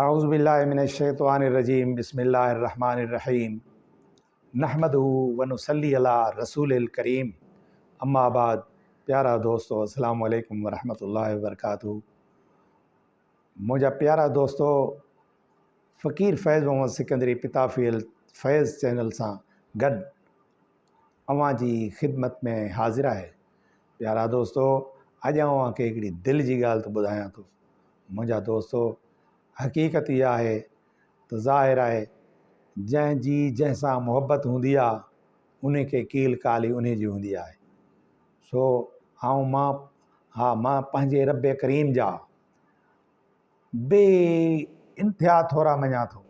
اعوذ بالله من الشيطان الرجيم بسم الله الرحمن الرحيم نحمده ونصلي علي رسول الڪريم اما بعد پيارا دوستو السلام عليڪم ورحمة الله وبرڪاته منهنجا پيارا دوستو فقير فيض محمد سڪندري پتافيل فيض چينل سان گڏ اوهان جي خدمت ۾ حاضر آهي پيارا دوستو اڄ آئون اوهان کي هڪڙي دل جي ڳالهه ٿو ٻڌايان ٿو منهنجا دوستو حقيقت اها آهي ته ظاهر آهي جنهن جي جنهن سان محبت هوندي آهي ان کي قيل قال ئي انهي جي هوندي آهي سو آئون مان ها مان پنهنجي رب ڪريم جا بي انتها ٿورا مڃان ٿو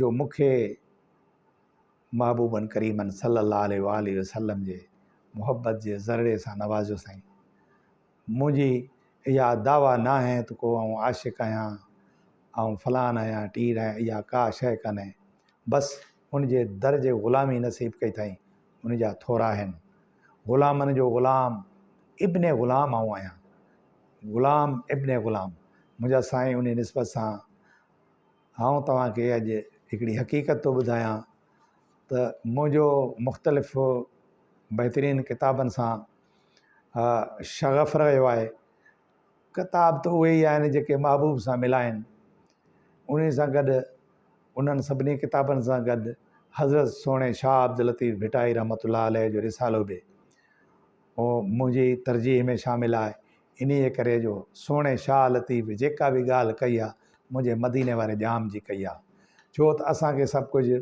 جو مون کي محبوبن ڪريمن صلّي اللّٰه عليه واٰله وسلّم جي محبت جي ذرڙي سان نوازيو سائين. منهنجي اها دعويٰ ناهي ته ڪو آئون عاشق آهيان، آئون فلان آهيان، ٽير آهيان، اها ڪا شيء ڪانهي. بس ان جي در جي غلامي نصيب ڪئي اٿائين، ان جا ٿورا آهن. غلامن جو غلام ابن غلام آئون آهيان. غلام ابن غلام. منهنجا سائين انهي نسبت سان آئون توهان کي اڄ هڪڙي حقيقت ٿو ٻڌايان ته منهنجو مختلف بهترين ڪتابن سان شغف رهيو آهي. ڪتاب ته اهي ئي آهن جيڪي محبوب سان ملائن. انهي سان گڏ انهن سڀني ڪتابن سان گڏ حضرت سهڻي شاهه عبداللطيف ڀٽائي رحمة الله عليه جو رسالو به اهو منهنجي ترجيح ۾ شامل آهي. انهيء ڪري جو سهڻي شاهه لطيف جيڪا به ڳالهه ڪئي آهي، منهنجي مديني واري ڄام جي ڪئي آهي. ڇو ته اسان کي سڀ ڪجهه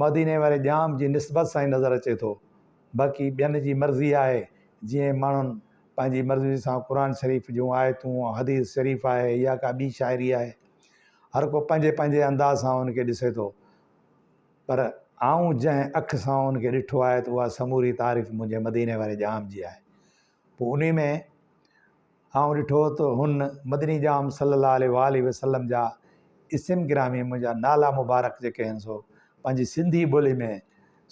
مديني واري ڄام جي نسبت سان ئي نظر اچي ٿو. باقي ٻين جي مرضي آهي، جيئن ماڻهن پنهنجي مرضي سان قرآن شريف جون آيتون، حديث شريف آهي يا ڪا ٻي شاعري آهي، هر ڪو پنهنجي پنهنجي انداز سان ان کي ڏسي ٿو. پر آئون جنهن اک سان ان کي ڏٺو آهي ته اها سموري تعريف منهنجي مديني واري ڄام جي آهي. پوء انهي ۾ آئون ڏٺو ته هن مدني ڄام صلّي اللّٰه عليه واٰله وسلّم جا اسم گرامي منهنجا نالا مبارڪ جيڪي آهن سو پنهنجي سنڌي ٻولي ۾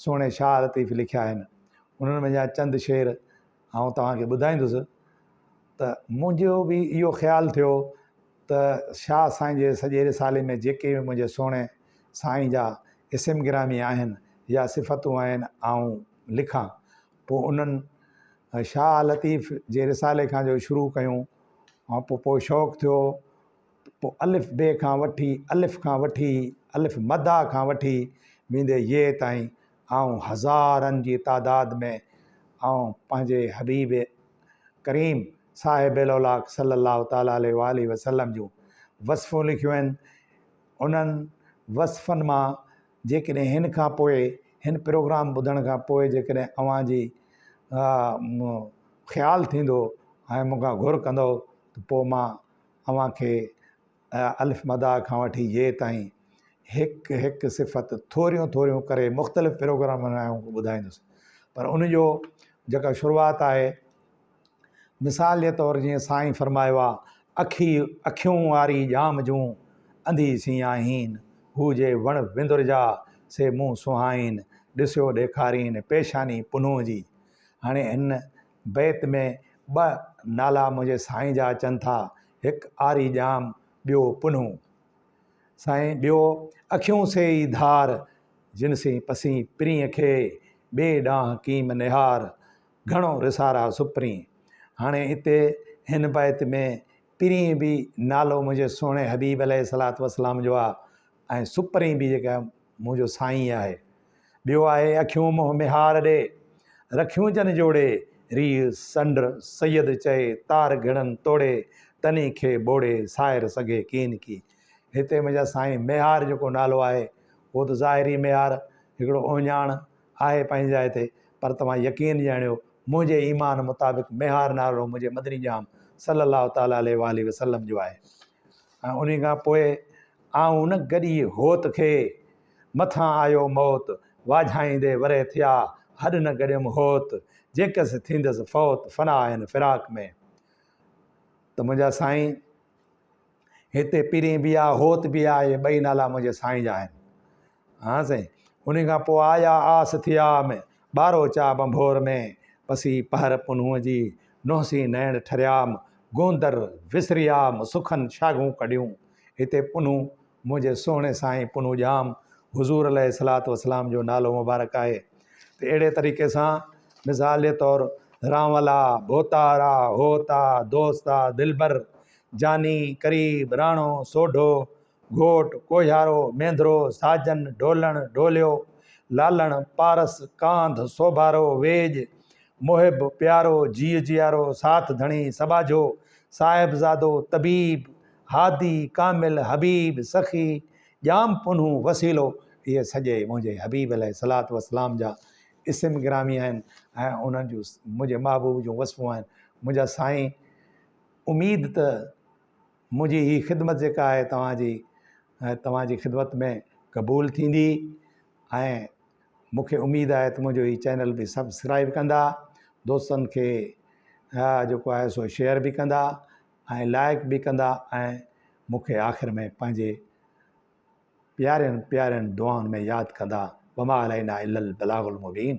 سهڻي شاهه لطيف لکيا آهن. انهن منجهان چند شعر آئون توهان کي ٻڌائيندس ته منهنجو به اهو خيال ٿيو ته شاهه سائين جي سڄي رسالي ۾ جيڪي به منهنجي سهڻي سائين جا اسم گرامي آهن يا صفتون آهن آئون لکان. پوء انهن شاهه لطيف جي رسالي کان جو شروع ڪيون ۽ پوء پوء شوق ٿيو پوء الف بي کان وٺي الف کان وٺي الف مدا کان وٺي ويندي يي تائين آئون هزارن جي تعداد ۾ آئون پنهنجي حبيب ڪريم صاحب لولاڪ صلّي اللّٰه تعالٰي عليه واٰله وسلّم جون وصفون لکيون آهن. انهن وصفن مان جيڪڏهن هن کان پوء هن پروگرام ٻڌڻ کان پوء جيڪڏهن اوهان جي خيال ٿيندو ۽ مون کان گهر ڪندؤ ته پوء مان اوهان کي الف مدا کان وٺي يي تائين هڪ هڪ صفت ٿوريون ٿوريون ڪري مختلف پروگرامن ۾ آئون ٻڌائيندس پر ان جو جيڪا شروعات آهي مثال جي طور جيئن سائين فرمايو آ اکي اکيون واري ڄام جون انڌي سين آهين هو جي وڻ وندر جا سي مون سهائين ڏسيو ڏيکارين پيشاني پنهون جي هاڻي هن بيت ۾ ٻه نالا منهنجي سائين جا اچن ٿا هڪ آري ڄام ٻيو پنهون سائين ٻيو اکيون سي ئي ڌار جن سين پسين پرينء کي ٻئي ڏانهن ڪيم نهار گهڻو رسارا سپرين. هاڻي اتي هن بيت ۾ پرين به نالو منهنجي سهڻي حبيب عليه الصلوة والسلام جو آهي ۽ سپرين به جيڪا منهنجو سائين آهي. ٻيو آهي اکيون منهن ميهار ڏي، رکيون جن جوڙي، ريء سنڊ سيد چئي، تار گهڙن توڙي، تني کي ٻوڙي، سائر سگهي ڪين ڪي. هتي منهنجا سائين ميهار جيڪو نالو آهي اهو ته ظاهري ميهار هڪڙو اهڃاڻ آهي پنهنجي جاء تي پر توهان يقين ڄاڻيو منهنجي ايمان مطابق ميهار نالو منهنجي مدني ڄام صلّي الله تعالٰي عليه واٰله وسلّم جو آهي ۽ انهي کان پوء آئون نه گڏي هوت کي مٿان آيو موت واجهائيندي ورهيه ٿيا هڏ نه گڏيم هوت جيڪس ٿيندس فوت فنا هن فراق ۾ ته منهنجا سائين هتي پرين به آ هوت به آ اهي ٻئي نالا منهنجي سائين جا آهن. ها سائين انهي کان پوء آيا آس ٿيا م ٻاروچا ڀنڀور ۾ پسي پهر پنهونء جي نوحسين نيڻ ٺريام گوندر وسريام سخن شاگون ڪڍيون. هتي پنهون منهنجي سهڻي سائين پنهون ڄام حضور عليه الصلوة والسلام جو نالو مبارڪ آهي ته اهڙي طريقي سان مثال جي طور رانولا، ڀوتارا، هوتا، دوستا، دلبر، جاني، قريب، راڻو، سوڍو، گهوٽ، ڪوهيارو، مينڌرو، ساجن، ڍولڻ، ڍوليو، لالڻ، پارس، ڪانڌ، سوڀارو، ويڄ، محب، پيارو، جيء جيارو، ساٿ ڌڻي، سٻاجهو، صاحبزادو، طبيب، هادي، ڪامل، حبيب، سخي، ڄام پنهون، وسيلو، اهي سڄي منهنجي حبيب عليه الصلوة والسلام جا اسم گرامي آهن ۽ انهن جون منهنجي محبوب جون وصفون آهن. منهنجا سائين اميد ته منهنجي هي خدمت جيڪا آهي توهان جي توهان جي خدمت ۾ قبول ٿيندي ۽ مون کي اميد آهي ته منهنجو هي چينل به سبسڪرائب ڪندا دوستن کي جيڪو آهي سو شيئر به ڪندا ۽ لائڪ به ڪندا ۽ مون کي آخر ۾ پنهنجي پيارين پيارين دعائن ۾ ياد ڪندا وما علينا الا البلاغ المبين.